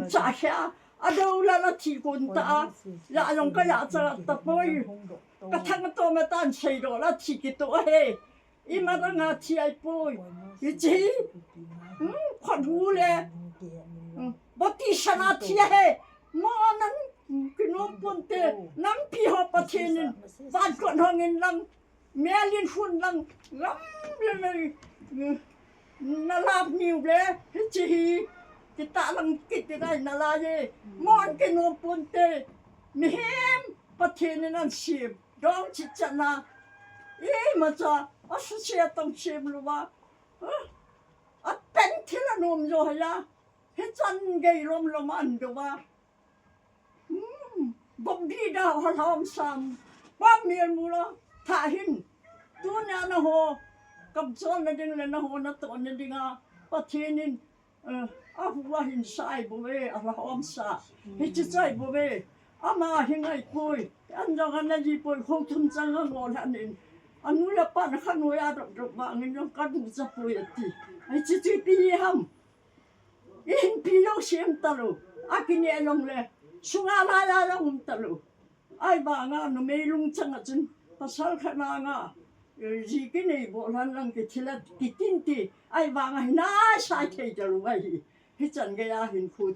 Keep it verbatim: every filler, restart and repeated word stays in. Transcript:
Cha hia, adou la la thi kon ta a, la jong ka ya cha ta poi. Ka thang to ma tan sei do la thi kito he. Ima dang a thi ai poi. Hichi. Hmm, khot hu le. Hmm, boti sana thi he. Mo nan, hmm, kinom ponte. Nampi ho Pathen in. Van kon hong in lang. Melin hun lang. Lam le le. Hmm, na lap niu le. Hichi hi. Kita lang kiti dai na la ye. Mo an kinom ponte. Mihem Pathen in an sim. Dong chi chana. Imacha, asusia tong sem lova. Apen thil anom jo haya. Hichan gei lom lom an dova. Hmm. Bom di da ho lom sam. Pam miel mula. Tha hin. Tunia na ho. Kam chol na ding le na ho na to na dinga. Pathen in. Eh, ahu ahin sai bove, ala om sa. Hichi sai bove. Ama hi ngai poi. An jong ana ji poi, ho thum chang a ngol hanin. Anu le pa na khan noi a dok dok ba ngin jong ka du cha poi ati. Hichi chi pi ham. In pi lo siam ta lo. Akine long le. Sunga la ya long ta lo. Ai vanga numei lungchang a chun pasal khat nanga, eh, ji kinei bol han lang kithil a kitin ti. Ai vanga hi nai sai thei ta lo ai hi. Hichan gei a hin khu